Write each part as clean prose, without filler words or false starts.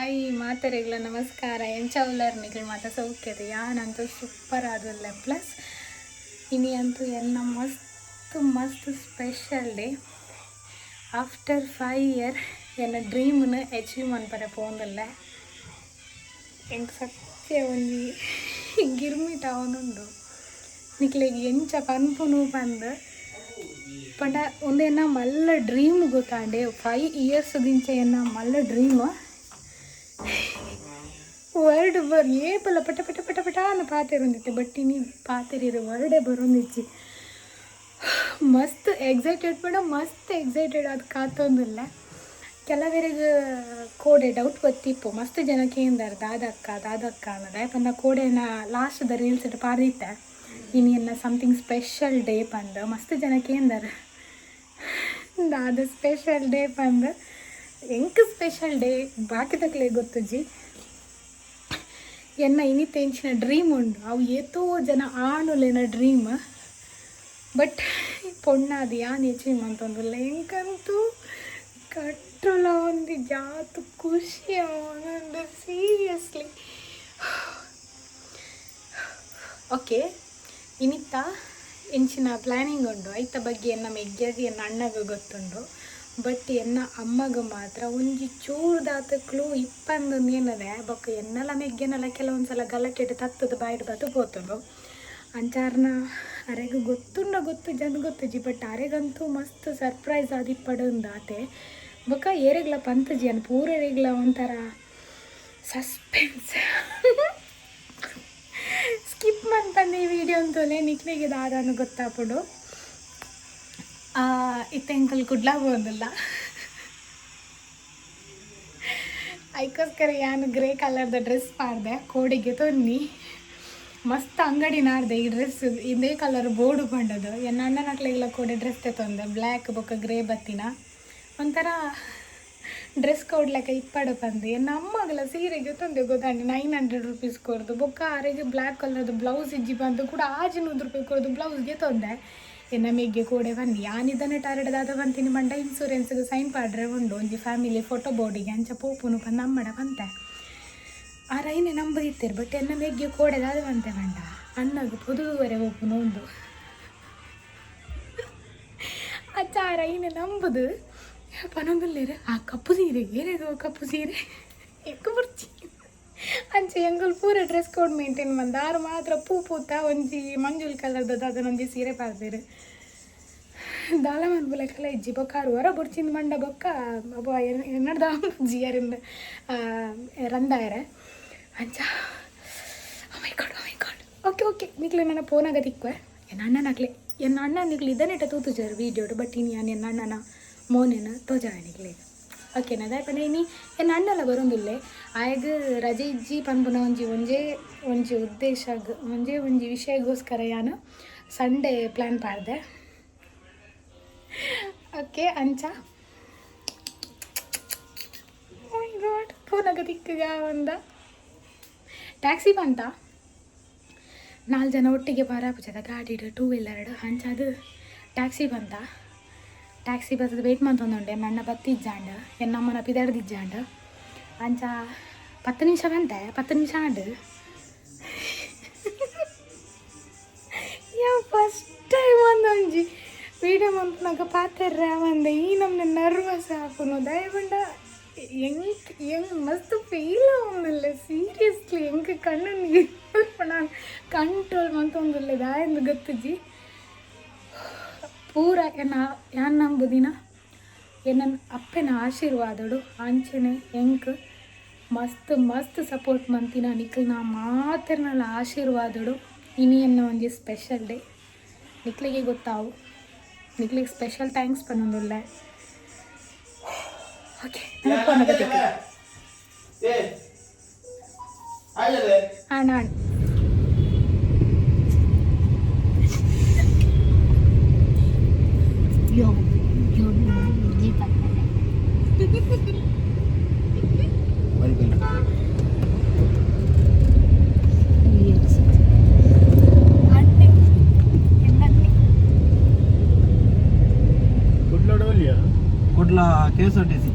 Hi ಮಾತರೆಗ್ಲ ನಮಸ್ಕಾರ. ಎಂಚ ಉಲ್ಲರ್ ನಿಕುಲು ಮಾತ ಸೌಖ್ಯದ? ಯಾನಂತೂ ಸೂಪರ್ ಆದುಲ್ಲೆ. ಪ್ಲಸ್ ಇನಿ ಅಂತೂ ಎನ್ನ ಮಸ್ತ್ ಮಸ್ತ್ ಸ್ಪೆಷಲ್ ಡೇ. ಆಫ್ಟರ್ 5 ಇಯರ್ ಎನ್ನ ಡ್ರೀಮ್ನ ಅಚೀವ್ ಮನ್ಪರೆ ಪೋಂದುಲ್ಲೆ. ಎಂಕ್ ಸತ್ಯ ಒಂಜಿ ಗಿರ್ಮಿಟ್ ಆವೊಂದುಂಡು. ನಿಕ್ಲೆಗ್ ಎಂಚ ಪನ್ಪುನು ಪಂದ್ ಪಂಡ ಉಂದು ಎನ್ನ ಮಲ್ಲ ಡ್ರೀಮ್ ಗೊತ್ತಾಂಡೆ. 5 ಇಯರ್ಸ್ ದಿಂಚ ಎನ್ನ ಮಲ್ಲ ಡ್ರೀಮ್. ವರ್ಡ್ ಬರ್ ಏಪಲ ಪಟ ಪಟ ಪಟ ಪಟ ಅಂದ್ ಪಾತೆರೊಂದಿತ್ತೆ, ಬಟ್ ಇನಿ ಪಾತೆರಿಯೆರೆ ವರ್ಡೇ ಬರೊಂದಿಜ್ಜಿ. ಮಸ್ತ್ ಎಕ್ಸೈಟೆಡ್ ಪಂಡ ಮಸ್ತ್ ಎಕ್ಸೈಟೆಡ್ ಆದ್ ಕಾತೊಂದುಲ್ಲೆ. ಕೆಲವೆರೆಗ್ ಕೋಡೆ ಡೌಟ್ ಬತ್ತಿಪ್ಪು. ಮಸ್ತ್ ಜನ ಕೇಂದರ್, ದಾದಕ್ಕ ದಾದಕ್ಕ ಅಂದ್. ಪಂಡ ಕೋಡೆನ ಲಾಸ್ಟ್ ದ ರೀಲ್ಸ್ ಪಾಡ್ದಿತ್ತೆ, ಇನಿ ಎನ್ನ ಸಮಥಿಂಗ್ ಸ್ಪೆಷಲ್ ಡೇ ಪಂದ್. ಮಸ್ತ್ ಜನ ಕೇಂದರ್ ದಾದ ಸ್ಪೆಷಲ್ ಡೇ ಪಂದ್. ಎಂಕ್ ಸ್ಪೆಷಲ್ ಡೇ, ಬಾಕಿದಕ್ಲೆಗ್ ಗೊತ್ತುಜ್ಜಿ. ಎನ್ನ ಇನಿತ ಇಂಚಿನ ಡ್ರೀಮ್ ಉಂಡು, ಅವು ಏತೋ ಜನ ಆಣುಲೆನ ಡ್ರೀಮ್. ಬಟ್ ಪೊಣ್ಣಾದ್ ಯಾನ್ ಅಚೀವ್ ಮಂತೊಂದುಲ್ಲೆ. ಎಂಕಂತೂ ಕಂಟ್ರೋಲ್ ಆವೊಂದು ಜಾತ್ ಖುಷಿ ಆವೊಂದುಂಡು, ಸೀರಿಯಸ್ಲಿ. ಓಕೆ, ಇನಿತ ಇಂಚಿನ ಪ್ಲ್ಯಾನಿಂಗ್ ಉಂಡು, ಐತ ಬಗ್ಗೆ ಎನ್ನ ಮೆಗ್ಯಗ್ ಎನ್ನ ಅಣ್ಣಗ್ ಗೊತ್ತುಂಡು. ಬಟ್ ಎನ್ನ ಅಮ್ಮಗ್ ಮಾತ್ರ ಒಂಜಿ ಚೂರುದಾತ್ ಕ್ಲೂ ಇಪ್ಪಂದು ಏನದೆ. ಬೊಕ್ಕ ಎನ್ನಲ ಮೆಗ್ಯನಲ ಕೆಲವೊಂದ್ಸಲ ಗಲಾಟೆಡ್ ತತ್ತದ ಬಾಯಿಡ್ ಬತ್ತು ಪೋತುಂಡು. ಅಂಚಾರ್ನ ಅರೆಗ್ ಗೊತ್ತುಂಡ ಗೊತ್ತುಜ್ಜಿ ಅಂದ್ ಗೊತ್ತುಜ್ಜಿ. ಬಟ್ ಅರೆಗಂತೂ ಮಸ್ತ್ ಸರ್ಪ್ರೈಸ್ ಆದಿಪ್ಪಡು ಆತೆ. ಬೊಕ್ಕ ಏರೆಗ್ಲ ಪಂತುಜಿ ಅನ್, ಪೂರೆರೆಗ್ಲ ಒಂಥರ ಸಸ್ಪೆನ್ಸ್. ಸ್ಕಿಪ್ ಮನ್ಪಂದೆ ಈ ವಿಡಿಯೋ ಅಂತೋಲೆ, ನಿಕ್ಲೆಗ್ ದಾದಾನ ಗೊತ್ತಾಪುಂಡು. ಇತ್ತೆ ಎಂಕುಲು ಕುಡ್ಲ ಪೋವೊಂದುಲ್ಲ. ಐಕೋಸ್ಕರ ಯಾನ್ ಗ್ರೇ ಕಲರ್ದ ಡ್ರೆಸ್ ಪಾಡ್ದೆ. ಕೋಡಿಗೆ ತೊನ್ನಿ ಮಸ್ತ್ ಅಂಗಡಿ ನಾಡ್ದೆ ಈ ಡ್ರೆಸ್ ಇದೇ ಕಲರ್ ಬೋರ್ಡು ಪಂಡದು. ಎನ್ನ ಅಣ್ಣನಕ್ಲೆಗ್ಲ ಕೋಡೆ ಡ್ರೆಸ್ ತೆತ್ತೊಂದೆ, ಬ್ಲ್ಯಾಕ್ ಬೊಕ್ಕ ಗ್ರೇ ಬತ್ತಿನ. ಒಂಥರ ಡ್ರೆಸ್ ಕೋಡ್ ಲೆಕ್ಕ ಇಪ್ಪಡು ಪಂದು. ಎನ್ನ ಅಮ್ಮಗಲ ಸೀರೆಗೆ ತಂದೆ ಗೊತ್ತಾಂಡ್, 900 ರುಪೀಸ್ ಕೊರ್ದು. ಬೊಕ್ಕ ಅರೆಗೆ ಬ್ಲ್ಯಾಕ್ ಕಲರ್ದು ಬ್ಲೌಸ್ ಇಜ್ಜಿ ಬಂದು ಕೂಡ 600 ರೂಪಾಯಿ ಕೊರ್ದು ಬ್ಲೌಸ್ಗೆ ತಂದೆ. ಎನ್ನ ಮೆಗ್ಗೆ ಕೋಡೆ ಬಂದು ಯಾನಿದನೆ ಟಾರೆಡ್ ದಾದ ಬಂತೀನಿ ಮಂಡ ಇನ್ಸೂರೆನ್ಸ್ಗೆ ಸೈನ್ ಪಾಡ್ರೆ ಉಂಡು ಒಂಜಿ ಫ್ಯಾಮಿಲಿ ಫೋಟೋ ಬೋರ್ಡಿಗೆ, ಅಂಚ ಪೋಪುನು ಪಂದು ಅಮ್ಮಡ ಬಂತೆ. ಆ ರೈನೆ ನಂಬದಿತ್ತೇರು. ಬಟ್ ಎನ್ನ ಮೆಗ್ಗೆ ಕೋಡೆ ದಾದ ಬಂತೆ ಪಂಡ, ಅಣ್ಣಗ್ ಪೊದುವರೆ ಪೋಪುನು ಉಂದು. ಅಚ್ಚ ಆ ರೈನೆ ನಂಬುದು ಪನೊಂದುಲ್ಲೇರು, ಆ ಕಪ್ಪು ಸೀರೆ ಏರೇಗೋ ಕಪ್ಪು ಸೀರೆ ಎಕ್ಕು ಬುರ್ಚಿ. ಅಂಚೆ ಎಂಕುಲು ಪೂರ ಡ್ರೆಸ್ ಕೋಡ್ ಮೇಂಟೈನ್ ಮಂದ. ಆರು ಮಾತ್ರ ಪೂ ಪೂತ ಒಂಜಿ ಮಂಜುಲ್ ಕಲರ್ದ ದಾದನ ಒಂಜಿ ಸೀರೆ ಪಾಡ್ದೆರ್. ದಾಲ ಮನ್ಪುಲೆಕಲ ಇಜ್ಜಿ. ಬೊಕ್ಕ ಆರು ಹೊರ ಬುಡ್ಚಿಂದ ಮಂಡ ಬೊಕ್ಕ ಅಬ್ಬ ಎನ್ನಡ್ದ ಜಿಯರಿಂದ ರಂದಾಯರೆ. ಅಂಚ my God, my God. Okay okay, ನಿಕ್ಲೆ ನನ್ನ ಪೋನಾಗ ತಿಕ್ಕುವೆ. ಎನ್ನ ಅಣ್ಣನಕ್ಲೆ, ಎನ್ನ ಅಣ್ಣ ನಿಕ್ಲು ಇದನ್ನೇಟ ತೂತುಜಾರ್ ವೀಡಿಯೋಡು. ಬಟ್ ಇನಿ ಯಾನ್ ಎನ್ನ ಅಣ್ಣನ ಮೋನೆನ ತೋಜಾವೆ ನಿಕ್ಲೆಗ್, ಓಕೆನಾ? ದಾಯೆ ಪಂಡ ಇನಿ ಎನ್ನ ಅಣ್ಣಲ ಬರೋಂದುಲ್ಲೆ. ಆಯಗ್ ರಜೆ ಇಜ್ಜಿ ಪನ್ಪುನ ಒಂಜಿ ಒಂಜೇ ಒಂಜಿ ಉದ್ದೇಶ, ಒಂಜೇ ಒಂಜಿ ವಿಷಯಗೋಸ್ಕರ ಯಾನ್ ಸಂಡೇ ಪ್ಲ್ಯಾನ್ ಪಾಡ್ದೆ. ಓಕೆ, ಅಂಚ ಮೈ ಗಾಡ್, ಪೋನಾಗ ತಿಕ್ಕುಗ ಒಂದ ಟ್ಯಾಕ್ಸಿ ಬಂತ. ನಾಲ್ಕು ಜನ ಒಟ್ಟಿಗೆ ಬರಾಪುಜದ ಗಾಡಿಡ್, ಟೂ ವೀಲರ್ಡ್. ಅಂಚ ಅದು ಟ್ಯಾಕ್ಸಿ ಬಂತ. ಟ್ಯಾಕ್ಸಿ ಬತ್ತದ ವೇಟ್ ಮಂತೊಂದುಂಡೆ. ಎನ್ನ ಅಣ್ಣ ಬತ್ತಿಜ್ಜಾಂಡ್, ಎನ್ನಮ್ಮನ ಪಿದಾಡ್ದಿಜ್ಜಾಂಡ್. ಅಂಚ 10 ನಿಮಿಷ ಬಂತೆ, 10 ನಿಮಿಷ ಆಂಡ್. ಯಾ ಫಸ್ಟ್ ಟೈಮ್ ಒಂದೊಂಜಿ ವೀಡಿಯೋ ಮನ್ಪುನಗ ಪಾತೆರ್ರೆ ಆವಂದೆ ಈ ನಮ್ನೆ ನರ್ವಸ್ ಆಪುನು. ದಾಯೆ ಪಂಡ ಎಂಕ್ ಎಂಕ್ ಮಸ್ತ್ ಫೀಲ್ ಆವೊಂದುಲ್ಲೆ. ಸೀರಿಯಸ್ಲಿ, ಎಂಕ್ ಕಣ್ಣು ನೀರು ಕಂಟ್ರೋಲ್ ಮಂತೊಂದುಲ್ಲೆ. ದಾಯೆಂದ್ ಗೊತ್ತುಜ್ಜಿ. ಪೂರ ಎನ್ನ ಯಾನ್ ನಂಬುದಿನ ಎನ್ನ ಅಪ್ಪೆನ ಆಶೀರ್ವಾದಡು. ಅಂಚೆನೆ ಎಂಕ್ ಮಸ್ತ್ ಮಸ್ತ್ ಸಪೋರ್ಟ್ ಮಂತಿನ ನಿಕ್ಲ್ನ ಮಾತೆರ್ನಲ ಆಶೀರ್ವಾದಡು ಇನಿ ಎನ್ನ ಒಂಜಿ ಸ್ಪೆಷಲ್ ಡೇ. ನಿಕ್ಲೆಗೆ ಗೊತ್ತಾವು. ನಿಕ್ಲೆಗ್ ಸ್ಪೆಷಲ್ thanks ಪನೊಂದುಲ್ಲೆ. ಓಕೆ. ಆಣ್ ಆಣ್. Yo, yo, Kudla K S R T C.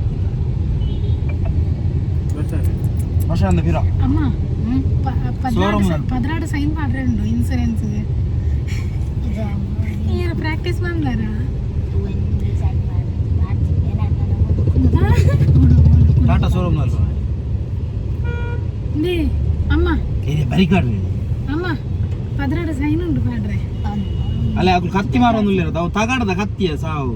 ಸ್ಮಶಾನದ ಪಿರ ಅಮ್ಮ 16 ಸೈನ್ ಪಾಡ್ರೆ ಉಂಡು ಇನ್ಸೂರೆನ್ಸ್ ಈರ್ ಪ್ರಾಕ್ಟೀಸ್ ಬಂದಾರ. ಟಾಟಾ ಶೋರೂಮ್ ಅಲ್ಪ. ಇಂದೇ ಅಮ್ಮ. ಬರಿಕಾಡ್ರಿ. ಅಮ್ಮ 16 ಸೈನ್ ಉಂಡು ಪಾಡ್ರೆ. ಅಲ್ಲ ಅವು ಕತ್ತಿ ಮಾರೊಂದಿಲ್ಲ ಅವು ತಗಡದ ಕತ್ತಿಯ ಸಾವು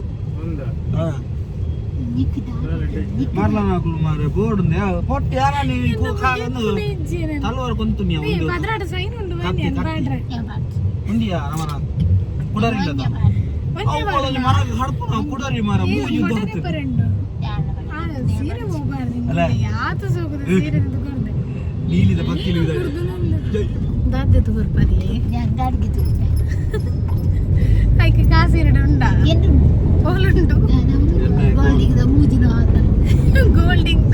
ಮಾರ್ಲನ ಮಾರೆ ಬೋರ್ಡ್ ಪೊಟ್ಟಿ ಯಾರ ತಲವಾರು ಕೊಂತು ಒಂದು 16 ಸೈನ್ ಉಂಡು ಕತ್ತಿ, ಕತ್ತಿ. ಪಾಡ್ರೆ. ಉಂಡಿಯಾ ನಮನ ಕುಡರಿ ಇಲ್ಲ ಅವು ಮರ ಹಡ್ಪು ಕುಡರಿ ಮರ ಮೂಜಿ ಉದ್ದ ಹೋಗ್ತದೆ. ಸೀರೆ ಹೋಗ್ಬಾರ್ದು. ಅಲ್ಲ. ಯಾತ ಸೋಕುದು ಸೀರೆ ತಗೊಂಡೆ. ನೀಲಿದ ಬತ್ತಿಲಿ ದಾದ್ಯತೆ ಬರ್ಪದಿ ಐಕೆ ಕಾಸಿರಡ ಉಂಡ ಹೋಲುಂಟು ಗೋಲ್ಡಿಂಗ್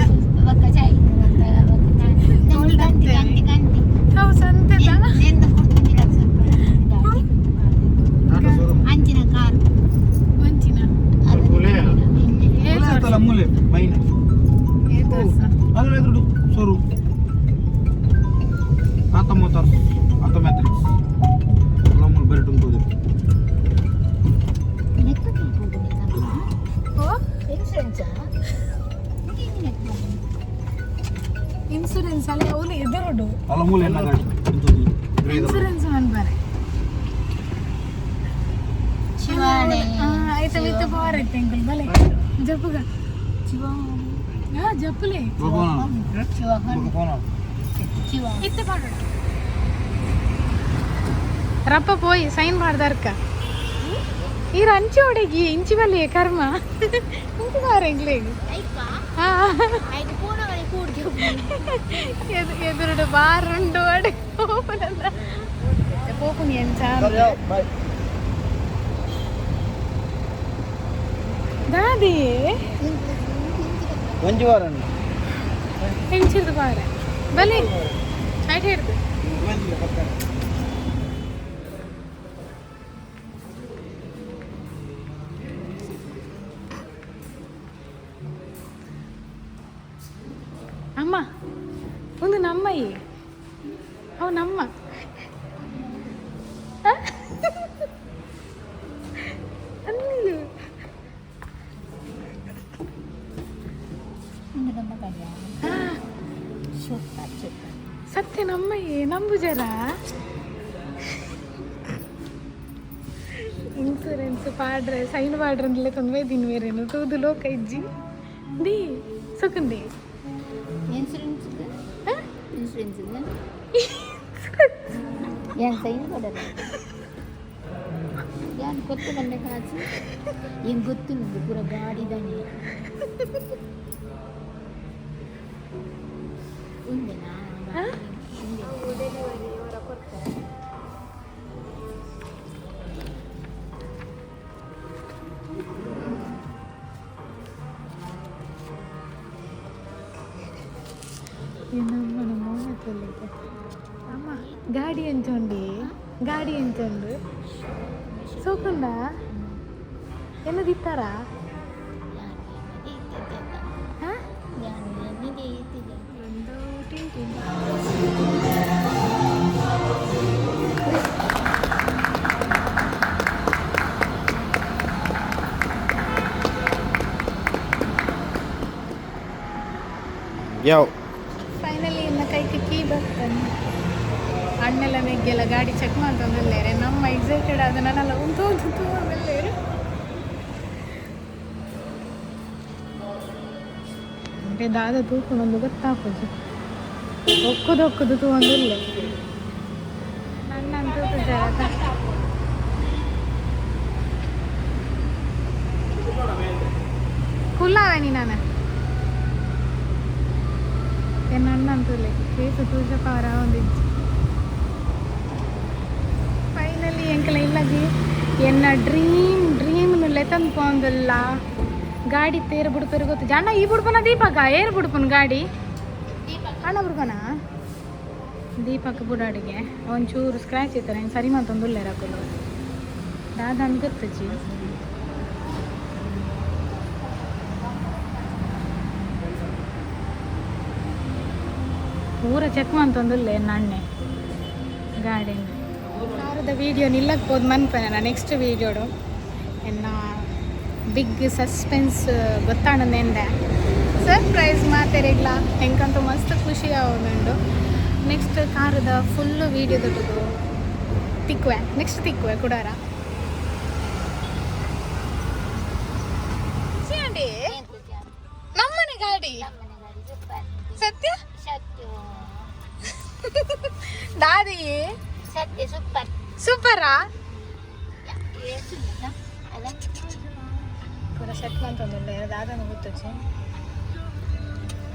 ಅವು ಸಂತೆದ. ಟಾಟಾ ಶೋರೂಮ್. ಅಂಚಿನ ಕಾರ್. ಒಂಚಿನ. ಮೂಲೆ ಆತಲ್ಲ ಮೂಲೆ ಮೈನ್. ಏತ್ ವರ್ಷ? ಅದ್ರ ಎದುರು ಶೋರೂಮ್ ಆತ ಮೋಟಾರ್ಸ್ ಆತ ಮ್ಯಾಟ್ರಿಕ್ಸ್ ಎಲ್ಲ ಮೂಲೆ ಬರೀ ತುಂಬ್ತದೆ. ಓ ಇನ್ಸೂರೆನ್ಸ್. ಇನ್ಸೂರೆನ್ಸ್ ಅಲ್ಲ ಅವನು ಎದುರುಡು. ಅಲ್ಲ ಮೂಲೆ ಎಲ್ಲ ಗಾಡಿ ತುಂಬ್ತದೆ. ಇನ್ಸೂರೆನ್ಸ್ ಅನ್ಬಾರೆ. ಶಿವಾಣೆ. ಆಯ್ತು ವಿತ್ ಪವರ್ ಐತೆ ಅಂಕಲ್ ಬಲೆ ಜಪ್ಪುಗ ಹಾ ಜಪ್ಪುಲೆ. ಶಿವ. ಇತ್ತೆ ಪಾಡೋಣ ರಪ್ಪ ಪೋಯಿ ಸೈನ್ ಮಾಡ್ದಾರ್ಕ ಈ ರಂಚಿ ಒಡೆಗಿ ಇಂಚಿ ಬಲ್ಲಿ ಕರ್ಮ ಇಂಚಿ ಬಾರ ಎಂಗ್ಲೇಗ್. ಹಾ. ಎದುರುಡು ಬಾರ್ ಉಂಡು ಅಡೆ ಪೋಪುನಿ ಎಂಚ ದಾದಿ. ಒಂಜಿ ವಾರ. ಎಂಚಿರ್ದು ಬಾರ ಬಲಿ ಆಯ್ತು ಹಿಡ್ದು. ಅಮ್ಮ ಒಂದು ನಮ್ಮಯ್ಯ ಅವು ನಮ್ಮ ಅಲ್ಲಿ. ಸತ್ಯ ನಮ್ಮಯ್ಯ ನಂಬುಜರ ಇನ್ಸೂರೆನ್ಸ್ ಪಾಡ್ರೆ ಸೈನ್ ಪಾಡ್ರೆ ಅಂದಲೇ ತೊಂದರೆ ದಿನ ತೂದು ಲೋಕ ಇಜ್ಜಿ the ಸುಕುಂದಿ. ಇನ್ಸೂರೆನ್ಸ್ ಇನ್ಸೂರೆನ್ಸ್ ಏನ್ ಸೈನ್ ಕೊಡಲ್ಲ ಯಾನ್ ಗೊತ್ತು ಬಂಡೆ ಕಾಸು ಏನ್ ಗೊತ್ತು ನಂಗೆ ಪೂರ ಗಾಡಿದಾನೆ ಉಂದೆನಾ? ನಮ್ಮನ ಮೋನ ತೊಲಿತೆ ಅಮ್ಮ ಗಾಡಿ ಎಂಚೊಂಡಿ ಗಾಡಿ ಎಂಚೊಂಡು ಸೋಕುಂಡ ಎಲ್ಲ ದಿತ್ತಾರ. ಹಾ ಒಂದು ಟಿನ್ ಟಿನ್. ಯಾವ ಫೈನಲಿ ಇನ್ನು ಕೈಗೆ ಕೀ ಬರ್ತಾನೆ ಅಣ್ಣೆಲ್ಲ ಮೆಗ್ಗೆಲ್ಲ ಗಾಡಿ ಚೆಕ್ ಮಾಡ್ತಂದಲ್ಲೇರೆ ನಮ್ಮ ಎಕ್ಸೈಟೆಡ್ ಆದ ನನ್ನೆಲ್ಲ ಉಂಟು ಉಂಟು ಅಂದಲ್ಲೇರು ದಾದ ತೂಕೊಂಡು ಗೊತ್ತಾಪುಜಿ ಒಕ್ಕುದು ಒಕ್ಕುದು ತೂವೊಂದಿಲ್ಲ ನನ್ನ ತೂಕು. ಕುಲ್ಲಾವೇನಿ ನಾನು ಎನ್ನ ಅಣ್ಣ ಅಂತಲೇ ಫೇಸ್ ತೂಜ ಪಾರ ಒಂದಿಜ್ಜಿ. ಫೈನಲಿ ಎಂಕಲ ಇಲ್ಲಗಿ ಎನ್ನ ಡ್ರೀಮ್ ಡ್ರೀಮ್ ಲೆತನ್ ಪೋಂದಲ್ಲ ಗಾಡಿ ತೇರು ಬುಡ್ಪೇರು ಗೊತ್ತು ಅಣ್ಣ ಈ ಬುಡ್ಪನ ದೀಪಕ ಏರು ಬುಡ್ಪನ ಗಾಡಿ ಅಣ್ಣ ಬುಡ್ಪನ ದೀಪಕ್ ಬುಡಾಡಿಗೆ ಒಂಚೂರು ಸ್ಕ್ರ್ಯಾಚ್ ಇತ್ತಾರೆ ಸರಿ ಮಾತೊಂದುಲ್ಲೆ ರಾಕುಲು ದಾದ ಅಂದ್ ಗೊತ್ತಜ್ಜಿ. ಪೂರ ಚೆಕ್ ಮಂತೊಂದುಲ್ಲೆ ನಣ್ಣೆ ಗಾಡಿನ. ಕಾರದ ವೀಡಿಯೋ ನಿಲ್ಲಕ್ಕೆ ಪೋದು ಮನ್ಪೆನ ನೆಕ್ಸ್ಟ್ ವೀಡಿಯೋಡು. ಎನ್ನ ಬಿಗ್ ಸಸ್ಪೆನ್ಸ್ ಗೊತ್ತಾಣಂದೆಂದೆ ಸರ್ಪ್ರೈಸ್ ಮಾತೆರೆಗ್ಲ. ಎಂಕಂತೂ ಮಸ್ತ್ ಖುಷಿ ಆವೊಂದುಂಡು. ನೆಕ್ಸ್ಟ್ ಕಾರದ ಫುಲ್ ವೀಡಿಯೋ ದೊಡ್ಡದು ತಿಕ್ಕುವೆ, ನೆಕ್ಸ್ಟ್ ತಿಕ್ಕುವೆ ಕುಡಾರ. ನಮ್ಮನೆ ಗಾಡಿ ಸತ್ಯ. ದಾದಿ. ಸತ್ಯ, ಸೂಪರ್. ಸೂಪರಾ? ಪೂರ ಸೆಟ್ ಮಂತೊಂದುಲ್ಲೆ ದಾದನ ಗೊತ್ತುಚ್ಚಿ.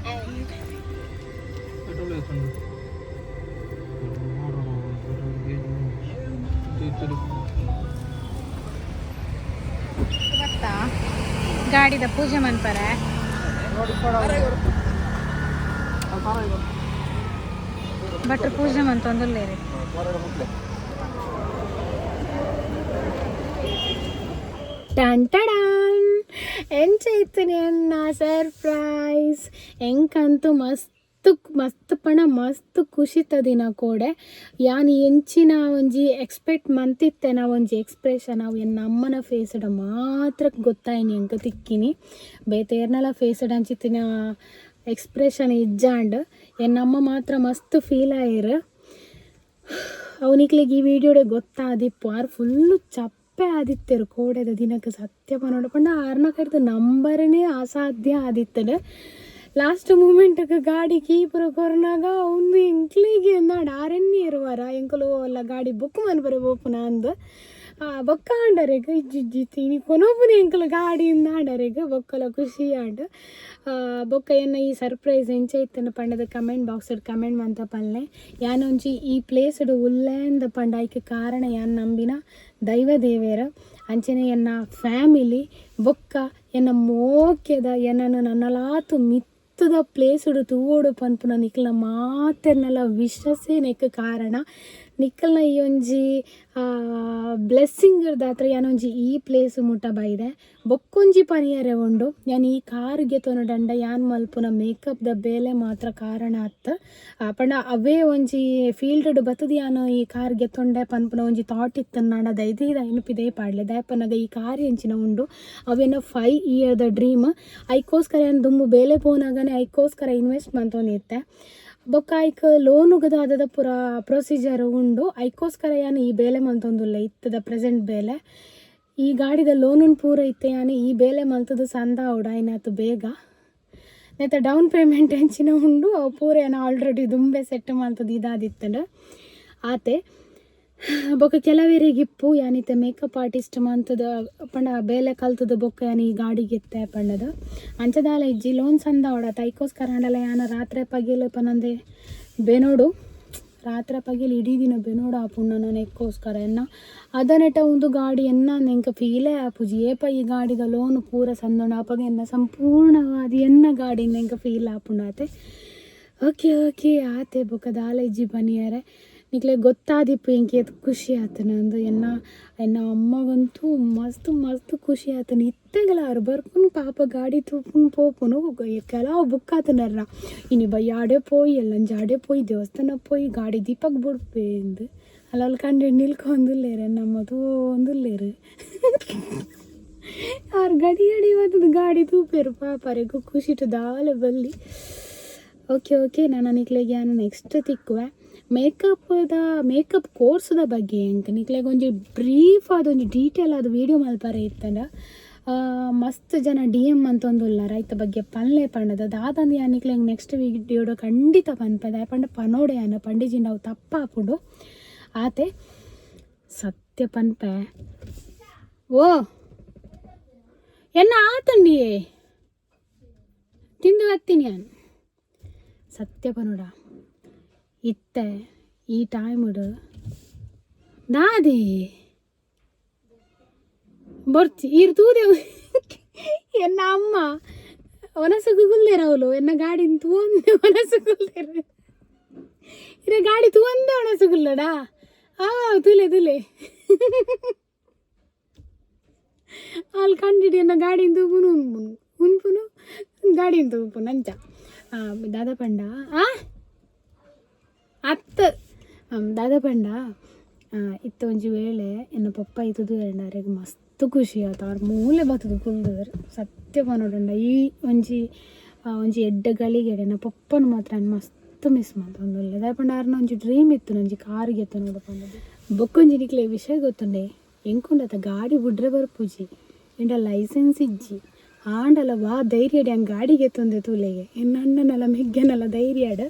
ಪೆಟ್ರೋಲ್ ಎತ್ತುಂಡು. ಪೆಟ್ರೋಲ್. ಬತ್ತಾ ಗಾಡಿದ ಪೂಜೆ ಮನ್ಪರೆ. ಭಟ್ರು ಪೂಜೆ ಮಂತೊಂದುಲ್ಲೇರಿ. ಟನ್ ಟಡಾನ್! ಎಂಚ ಇತ್ತನೆ ಅನ್ನ ಸರ್ಪ್ರೈಸ್? ಎಂಕಂತೂ ಮಸ್ತ್ ಮಸ್ತ್ ಪಣ ಮಸ್ತ್ ಖುಷಿತ ದಿನ ಕೋಡೆ. ಯಾನ್ ಎಂಚಿನ ಒಂಜಿ ಎಕ್ಸ್ಪೆಕ್ಟ್ ಮಂತಿತ್ತೆನ ಒಂಜಿ ಎಕ್ಸ್ಪ್ರೆಷನ್ ಅವು ಎನ್ನ ಅಮ್ಮನ ಫೇಸ್ಡ್ ಮಾತ್ರ ಗೊತ್ತಾಯಿನಿ ಎಂಕ ತಿಕ್ಕಿನಿ. ಬೇತೆ ಏರ್ನಲ ಫೇಸ್ಡ್ ಅಂಚಿತ್ತಿನ ಎಕ್ಸ್ಪ್ರೆಷನ್ ಇಜ್ಜಾಂಡ್. ಎನ್ನಮ್ಮ ಮಾತ್ರ ಮಸ್ತ್ ಫೀಲ್ ಆಯೆರ್. ಅವನಿಕ್ಲಿಗೆ ಈ ವಿಡಿಯೋಡೆ ಗೊತ್ತಾದಿಪ್ಪು, ಆರ್ ಫುಲ್ಲು ಚಪ್ಪೆ ಆದಿತ್ತೆರು ಕೋಡೆದ ದಿನಕ್ಕೆ. ಸತ್ಯ ಪನೊಡು ಪಂಡ ಆರ್ನ ಕೈರ್ದ ನಂಬರನೇ ಅಸಾಧ್ಯ ಆದಿತ್ತಡು. ಲಾಸ್ಟ್ ಮೂಮೆಂಟ್ಗೆ ಗಾಡಿ ಕೀ ಪೂರ ಕೊರ್ನಾಗ ಒಂದು ಎಂಕ್ಲೆಗೆ ನಾಡ್ ಆರೆನ್ನಿ ಇರುವಾರ ಎಂಕುಲು ಅಲ್ಲ ಗಾಡಿ ಬುಕ್ ಮನ್ಪರೆ ಪೋಪುನ ಅಂದ್. ಬೊಕ್ಕ ಆಂಡರೆಗ್ ಇಜ್ಜಿ ಇಜ್ಜಿ ಇನಿ ಕೊನೊಪುನ ಎಂಕುಲು ಗಾಡಿ ಆಂಡರೆಗ್. ಬೊಕ್ಕಲ ಖುಷಿ ಆಂಡ್. ಬೊಕ್ಕ ಎನ್ನ ಈ ಸರ್ಪ್ರೈಸ್ ಎಂಚ ಇತ್ತಂದು ಪಂಡದ ಕಮೆಂಟ್ ಬಾಕ್ಸ್ ಕಮೆಂಟ್ ಮಂತ ಪಲ್ಲೆ. ಯಾನೊಂಜಿ ಈ ಪ್ಲೇಸ್ಡ್ ಉಲ್ಲೇಂದ್ ಪಂಡ ಐಕ್ ಕಾರಣ ಯಾನ್ ನಂಬಿನ ದೈವ ದೇವೇರ, ಅಂಚನೆ ಎನ್ನ ಫ್ಯಾಮಿಲಿ, ಬೊಕ್ಕ ಎನ್ನ ಮೋಕ್ಯದ ಎನ್ನನ್ನು ನನ್ನಲಾತು ಮಿತ್ತದ ಪ್ಲೇಸ್ಡ್ ತೂವೊಡು ಪನ್ಪುನ ನಿಕ್ಲ್ನ ಮಾತೆರ್ನಲ ವಿಶಸ್ಸೇ ನೆಕ್ ಕಾರಣ. ನಿಕ್ಕಲ್ನ ಈ ಒಂಜಿ ಬ್ಲೆಸ್ಸಿಂಗ್ ದಾತ್ರ ಯಾನೊಂಜಿ ಈ ಪ್ಲೇಸ್ ಮುಟ್ಟ ಬೈದೆ. ಬೊಕ್ಕೊಂಜಿ ಪನಿಯರೆ ಉಂಡು, ಯಾನ್ ಈ ಕಾರ್ಗೆ ತೊನಡಂಡ ಯಾನ್ ಮಲ್ಪುನ ಮೇಕಪ್ ದ ಬೇಲೆ ಮಾತ್ರ ಕಾರಣ ಅತ್. ಪಂಡ ಅವೇ ಒಂಜಿ ಫೀಲ್ಡ್ ಬತ್ತದ ಯಾನ್ ಈ ಕಾರ್ ಗೆತ್ತೊಂಡೆ ಪನ್ಪುನ ಒಂಜಿ ಥಾಟ್ ಇತ್ತು. ನಾಡ ದೈದೀದ ನೆನಪಿದೆ ಪಾಡ್ಲೆ. ದಾಯೆಪನ್ನಗ ಈ ಕಾರ್ ಎಂಚಿನ ಉಂಡು ಅವೇನ 5 ಇಯರ್ ದ ಡ್ರೀಮ್. ಐಕೋಸ್ಕರ ಯಾನ್ ದುಂಬು ಬೇಲೆ ಪೋನಾಗನೆ ಐಕೋಸ್ಕರ ಇನ್ವೆಸ್ಟ್ ಮಂತೊಂದಿತ್ತೆ. ಬೊಕ್ಕ ಐಕ್ ಲೋನುಗದ ದಾದ ಪೂರ ಪ್ರೊಸೀಜರ್ ಉಂಡು. ಐಕೋಸ್ಕರ ಯಾನ್ ಈ ಬೇಲೆ ಮಂತೊಂದುಲ್ಲೆ. ಇತ್ತದ ಪ್ರೆಸೆಂಟ್ ಬೇಲೆ ಈ ಗಾಡಿದ ಲೋನುನ್ ಪೂರ ಇತ್ತೆ ಯಾನ್ ಈ ಬೇಲೆ ಮಲ್ತದ ಸಂದಾವೊಡು ಆಯ್ನಾತ್ ಬೇಗ. ನೆತ್ತ ಡೌನ್ ಪೇಮೆಂಟ್ ಎಂಚಿನ ಉಂಡು ಅವು ಪೂರ ಯಾನ್ ಆಲ್ರೆಡಿ ದುಂಬೆ ಸೆಟ್ ಮಲ್ತದ ಇದಾದಿತ್ತಂಡು ಆತೆ. ಬೊಕ್ಕ ಕೆಲವೆರಿಗೆ ಇಪ್ಪು, ಯಾನಿತ್ತೆ ಮೇಕಪ್ ಆರ್ಟಿಸ್ಟ್ ಮಂತದ ಪಂಡ ಬೇಲೆ ಕಲ್ತದ ಬೊಕ್ಕ ಯಾನ್ ಈ ಗಾಡಿಗೆ ಪಂಡದ. ಅಂಚದಾಲ ಇಜ್ಜಿ, ಲೋನ್ ಸಂದಾವೊಡತ. ಐಕೋಸ್ಕರ ಆಂಡಲ ಯಾನ್ ರಾತ್ರೆ ಪಗೆಲ್ ಪನಂದೆ ಬೆನೋಡು, ರಾತ್ರೆ ಪಗೆಲ್ ಇಡೀ ದಿನ ಬೆನೋಡು ಆಪುಂಡು ನಾನು ಎಕ್ಕೋಸ್ಕರ. ಎನ್ನ ಅದನೆಟ ಒಂದು ಗಾಡಿ ಎನ್ನ ಎಂಕ ಫೀಲೇ ಆಪುಜಿ. ಏಪ ಈ ಗಾಡಿದ ಲೋನ್ ಪೂರ ಸಂದೋಣ ಅಪಗ ಎನ್ನ ಸಂಪೂರ್ಣವಾದ ಎನ್ನ ಗಾಡಿನ ಎಂಕ ಫೀಲ್ ಆಪುಂಡು ಆತೆ. ಓಕೆ ಓಕೆ ಆತೆ. ಬೊಕ್ಕ ದಾಲ ಇಜ್ಜಿ ಪನಿಯರೆ. ನಿಕ್ಲೆ ಗೊತ್ತಾದಿಪ್ಪು ಎಂಕ್ ಏತ್ ಖುಷಿ ಆತನ ಅಂದ್. ಎನ್ನ ಎನ್ನ ಅಮ್ಮಗಂತೂ ಮಸ್ತ್ ಮಸ್ತ್ ಖುಷಿ ಆತನ. ಇತ್ತೆಗಲ ಆರ್ ಬರ್ಪುನು ಪಾಪ, ಗಾಡಿ ತೂಪುನು ಪೋಪುನು. ಕೆಲವು ಬುಕ್ ಆತನರ್ನ ಇನಿ ಬಯ್ಯಾಡೆ ಪೋಯಿ, ಎಲ್ಲಂಜಾಡೆ ಪೋಯಿ, ದೇವಸ್ಥಾನ ಪೋಯಿ, ಗಾಡಿ ದೀಪಕ್ ಬುಡ್ಪೆ ಇಂದ್. ಅಲ್ಲ ಅಲ್ಲಿ ಕಂಡು ನಿಲ್ಕೊಂದುಲ್ಲೇರು, ನಮ್ಮ ತೂವೊಂದುಲ್ಲೇರು. ಆರ್ ಗಡಿ ಗಡಿ ಬತ್ತದ ಗಾಡಿ ತೂಪೆರು ಪಾಪ. ಅರೆಗ್ ಖುಷಿಟ್ ದಾಲ ಬಲ್ಲಿ. ಓಕೆ ಓಕೆ, ನಾನು ನಿಕ್ಲೆಗ್ ಯಾನ್ ನೆಕ್ಸ್ಟ್ ತಿಕ್ಕುವೆ. ಮೇಕಪ್ದ ಮೇಕಪ್ ಕೋರ್ಸ್ದ ಬಗ್ಗೆ ಎಂಕ್ ನಿಕ್ಲೆಗ್ ಒಂಜಿ ಬ್ರೀಫ್ ಆದ್ ಒಂಜಿ ಡೀಟೇಲ್ ಆದ್ ವೀಡಿಯೋ ಮಲ್ಪರೆ ಇತ್ತಂಡ. ಮಸ್ತ್ ಜನ ಡಿಎಮ್ ಮಂತೊಂದುಲ್ಲಾರ ಐತ ಬಗ್ಗೆ ಪನ್ಲೆ ಪಂಡದ. ದಾದಂದು ಯಾನ್ ನಿಕ್ಲೆಗ್ ನೆಕ್ಸ್ಟ್ ವೀಡಿಯೋಡು ಖಂಡಿತ ಪನ್ಪೆ. ದಾಯೆ ಪಂಡ ಪನೋಡೆ ಯಾನ್ ಪಂಡಿಜಿಂಡ ಅವು ತಪ್ಪಾಪುಂಡು ಆತೆ. ಸತ್ಯ ಪನ್ಪೆ. ಓ ಎನ್ನ ಆತಂಡಿಯೇ ತಿಂದು ಬತ್ತೀನಿ ಯಾನ್. ಸತ್ಯ ಪನೋಡ, ಇತ್ತೆ ಈ ಟೈಮ್ಡ್ ದಾದಿ ಬೊರ್ಚಿ ಈರ್ ತೂದೆ ಎನ್ನ ಅಮ್ಮ ಒನಸುಗು ಕುಲ್ದೇರು. ಅವಳು ಎನ್ನ ಗಾಡಿನ ತೂವೊಂದೆ ಒನಸು ಕುಲ್ದೇರು. ಇರೆ ಗಾಡಿ ತೂವೊಂದೆ ಒಣಸು ಕುಲ್ಲಡಾ. ಆ ತೂಲೆ ತೂಲೆ, ಅಲ್ಲಿ ಕಂಡಿಡಿ ಎನ್ನ ಗಾಡಿನ ತೂಪುನು, ಉನ್ಪುನು ಉನ್ಪುನು, ಗಾಡಿನ ತೂಪುನು ಅಂಚ. ದಾದ ಪಂಡ? ಆ ಅತ್ತ ದಾದ ಪಂಡ ಇತ್ತ ಒಂಜಿ ವೇಳೆ ಎನ್ನ ಪಪ್ಪ ಇತ್ತದು ಎರಡ ಅರೆಗ್ ಮಸ್ತ್ ಖುಷಿ ಆತ. ಆರ್ ಮೂಲೆ ಬತ್ತದು ಕುಲ್ದುವೆರ್. ಸತ್ಯ ಪನೊಡುಂಡ ಈ ಒಂಜಿ ಒಂಜಿ ಎಡ್ಡೆ ಗಳಿಗೆಡ್ ಎನ್ನ ಪಪ್ಪನ ಮಾತ್ರ ಯಾನ್ ಮಸ್ತ್ ಮಿಸ್ ಮಲ್ತೊಂದುಲ್ಲೆ. ದಾಯೆ ಪಂಡ ಆರ್ನ ಒಂಜಿ ಡ್ರೀಮ್ ಇತ್ತು ಒಂಜಿ ಕಾರ್ ಗೆತೊನೊಡು ಪಂಡುದು. ಬೊಕ್ಕೊಂಜಿ ನಿಕ್ಲೆ ವಿಷಯ ಗೊತ್ತುಂಡೆ? ಎಂಕುಂಡತ ಗಾಡಿ ಬುಡ್ರೆ ಬರ್ಪುಜಿ, ಎಂಡ ಲೈಸೆನ್ಸ್ ಇಜ್ಜಿ. ಆಂಡಲ ವಾ ಧೈರ್ಯಡ್ ಯಾನ್ ಗಾಡಿ ಗೆತ್ತೊಂದೆ ತೂಲೆಗೆ. ಎನ್ನ ಅಣ್ಣನಲ ಮೆಗ್ಗೆನಲ ಧೈರ್ಯಡ್.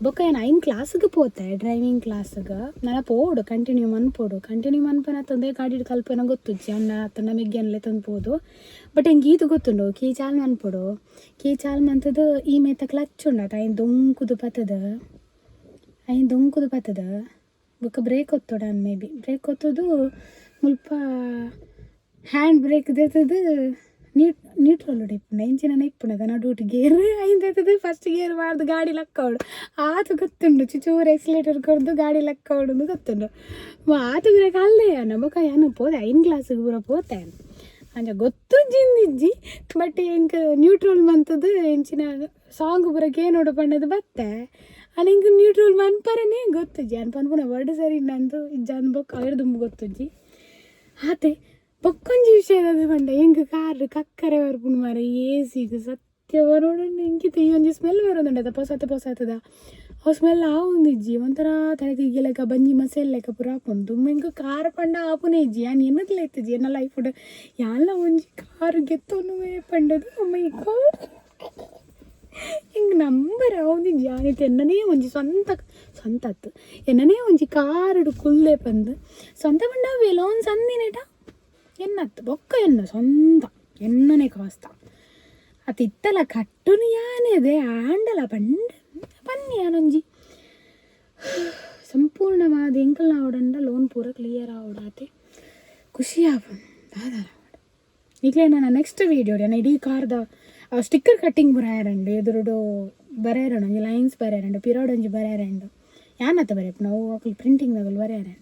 ಬೊಕ್ಕ ಯಾನ್ ಐನ್ ಕ್ಲಾಸ್ಗೆ ಪೋತೆ, ಡ್ರೈವಿಂಗ್ ಕ್ಲಾಸ್ಗೆ. ನನ ಪೋಡು, ಕಂಟಿನ್ಯೂ ಮನ್ಪೊಡು. ಕಂಟಿನ್ಯೂ ಮನ್ಪನ ತಂದೆ ಗಾಡಿಡ್ ಕಲ್ಪನ ಗೊತ್ತುಜ್ಜಿ. ಅಣ್ಣ ಅತ್ತಂಡ ಮೆಗ್ಗೆನ್ಲೆ ತಂದು ಪೋದು. ಬಟ್ ಎಂಕ್ ಈತ್ ಗೊತ್ತುಂಡು, ಕೀ ಚಾಲ್ ಮನ್ಪೊಡು. ಕೀ ಚಾಲ್ ಮಂತದು ಈ ಮೇತ ಕ್ಲಚ್ ಉಂಡತ, ಐನ್ ದೊಂಕುದು ಪತ್ತದ, ಐನ್ ದೊಂಕುದು ಪತ್ತದ. ಬೊಕ್ಕ ಬ್ರೇಕ್ ಒತ್ತೊಡು ಮೇ ಬಿ. ಬ್ರೇಕ್ ಒತ್ತುದು ಮುಲ್ಪ ಹ್ಯಾಂಡ್ ಬ್ರೇಕ್ ದೆತ್ತದು ನ್ಯೂಟ್ರಲ್ ಇಪ್ಪುಂಡು, ಇಂಚಿನ ಇಪ್ಪುಂಡು ನಡುಟು ಗೇರ್. ಐನ್ ದೆತ್ತದು ಫಸ್ಟ್ ಗೇರ್ ಪಾಡ್ದು ಗಾಡಿ ಲಕ್ಕವಡು. ಆತು ಗೊತ್ತುಂಡು. ಚುಚೂರು ಎಕ್ಸಿಲೇಟರ್ ಕೊರ್ದು ಗಾಡಿ ಲಕ್ಕವಡು ಗೊತ್ತುಂಡು. ಆತು ಪೂರ ಕಲ್ದೆ ಯಾನ್. ಬೊಕ್ಕ ಯಾನ್ ಪೋದೆ, ಐನ್ ಕ್ಲಾಸಿಗೆ ಪೂರ ಪೋತೆ. ಅಂಚ ಗೊತ್ತುಜ್ಜಿಂದಿಜ್ಜಿ, ಬಟ್ ಎಂಕ್ ನ್ಯೂಟ್ರಲ್ ಮಂತದು ಎಂಚಿನ ಸಾಂಗ್ ಪೂರ ಕೇನೋಡು ಪಂಡದು ಬತ್ತೆ. ಆಂಡ ಎಂಕ್ ನ್ಯೂಟ್ರಲ್ ಮನ್ಪರನೇ ಗೊತ್ತುಜ್ಜಿ. ಯಾನ್ ಪನ್ಪುನ ವರ್ಡ್ ಸರಿ ನಂದು ಇಜ್ಜಾನ್ ಬೊಕ್ಕ ಅವೆರ್ ದುಂಬು ಗೊತ್ತುಜ್ಜಿ. ಆತೆ. ಬೊಕ್ಕೊಂಜಿ ವಿಷಯ ದಾದ ಪಂಡ, ಎಂಕ್ ಕಾರ್ ಕಕ್ಕರೆ ಬರ್ಪುಂಡು ಮಾರ್ರೆ ಏಸಿಗ್. ಸತ್ಯ ಪನೊಡು, ಎಂಕಿತ್ತೆ ಈ ಒಂಜಿ ಸ್ಮೆಲ್ ಬರೋದುಂಡತ ಪೊಸತ್ ಪೊಸತದ, ಅವು ಸ್ಮೆಲ್ ಆವೊಂದಿಜ್ಜಿ. ಒಂಥರ ತಲೆ ತಿರ್ಗಿ ಲೆಕ್ಕ, ಬಂಜಿ ಮಸೆಲ್ ಲೆಕ್ಕ ಪೂರ ಆಪುಂಡು. ದುಂಬು ಎಂಕ್ ಕಾರ್ ಪಂಡ ಆಪುನೇ ಇಜ್ಜಿ. ಯಾನ್ ಎನ್ನುದ್ಲ ಇತ್ತುಜಿ ಎನ್ನ ಲೈಫ್ಡ್ ಯಾನ್ಲ ಒಂಜಿ ಕಾರ್ ಗೆತ್ತೊನುವೆ ಪಂಡದು. ಮೈ ಗಾಡ್, ಎಂಕ್ ನಂಬರೆ ಆವೊಂದಿಜ್ಜಿ ಯಾನ್ ಇತ್ತೆ ಎನ್ನನೇ ಒಂಜಿ ಸ್ವಂತ, ಸ್ವಂತ ಅತ್ತ್, ಎನ್ನನೇ ಒಂಜಿ ಕಾರುಡು ಕುಲ್ಲೆ ಪಂದ್. ಸ್ವಂತ ಪಂಡ ಅವ್ವೆ ಲೋನ್ ಸಂದಿನೇಟ ಎನ್ನತ್ತು. ಬೊಕ್ಕ ಎನ್ನ ಸ್ವಂತ ಎನ್ನನೇ ಕಾಸ್ತ ಅತ್ ಇತ್ತಲ ಕಟ್ಟುನು ಯಾನೆದೆ. ಆಂಡಲ ಪಂಡ ಪನ್ನಿ ಯಾನೊಂಜಿ ಸಂಪೂರ್ಣವಾದ ಎಂಕಲ್ನ ಆವಡಂಡ ಲೋನ್ ಪೂರ ಕ್ಲಿಯರ್ ಆವಡಾತೆ, ಖುಷಿ ಆಪುಂಡು. ದಾದಾಲ ಈಗಲೇ ನನ್ನ ನೆಕ್ಸ್ಟ್ ವೀಡಿಯೋ ನಾನು ಇಡೀ ಕಾರ್ದ ಸ್ಟಿಕ್ಕರ್ ಕಟ್ಟಿಂಗ್ ಬರೆಯರಂಡು, ಎದುರುಡು ಬರೆಯರಂಡು, ಒಂಜಿ ಲೈನ್ಸ್ ಬರೆಯರಂಡು, ಪಿರೋಡ್ ಒಂಜಿ ಬರೆಯರಂಡು. ಯಾನತ್ತ ಬರೆಯಪ್ಪ, ನಾವು ಅಕುಲು ಪ್ರಿಂಟಿಂಗ್ ದಗಲು ಬರೆಯರಂಡು.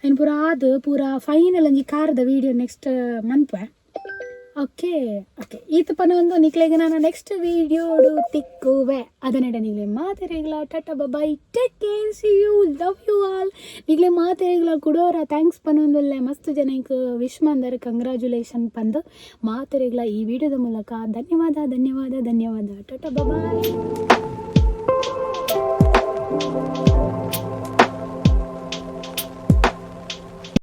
ಐನ್ ಪೂರ ಆದ್ ಪೂರ ಫೈನಲ್ ಒಂಜಿ ಕಾರ್ದ ವೀಡಿಯೋ ನೆಕ್ಸ್ಟ್ ಮನ್ಪೆ. ಓಕೆ ಓಕೆ, ಈತ ಪನ ಒಂದು ನಿಕ್ಲೆಗ್ ನಾನು ನೆಕ್ಸ್ಟ್ ವೀಡಿಯೋಡು ತಿಕ್ಕುವೆ. ಅದನ್ನೆಡ ನಿಗ್ಲೆ ಮಾತೆರೆಗ್ಲ tata, bye, take care, see you, love you all. ನಿಗ್ಲೆ ಮಾತೆರೆಗ್ಲ ಕುಡೋರ thanks ಪನೊಂದುಲ್ಲೆ. ಮಸ್ತ್ ಜನ ಎಂಕ್ ವಿಶ್ ಮಂದರ್, ಕಂಗ್ರ್ಯಾಚುಲೇಷನ್ ಪಂದು. ಮಾತೆರೆಗ್ಲ ಈ ವಿಡಿಯೋದ ಮೂಲಕ ಧನ್ಯವಾದ, ಧನ್ಯವಾದ, ಧನ್ಯವಾದ. ಟಾಟಾ, ಬಾಯ್.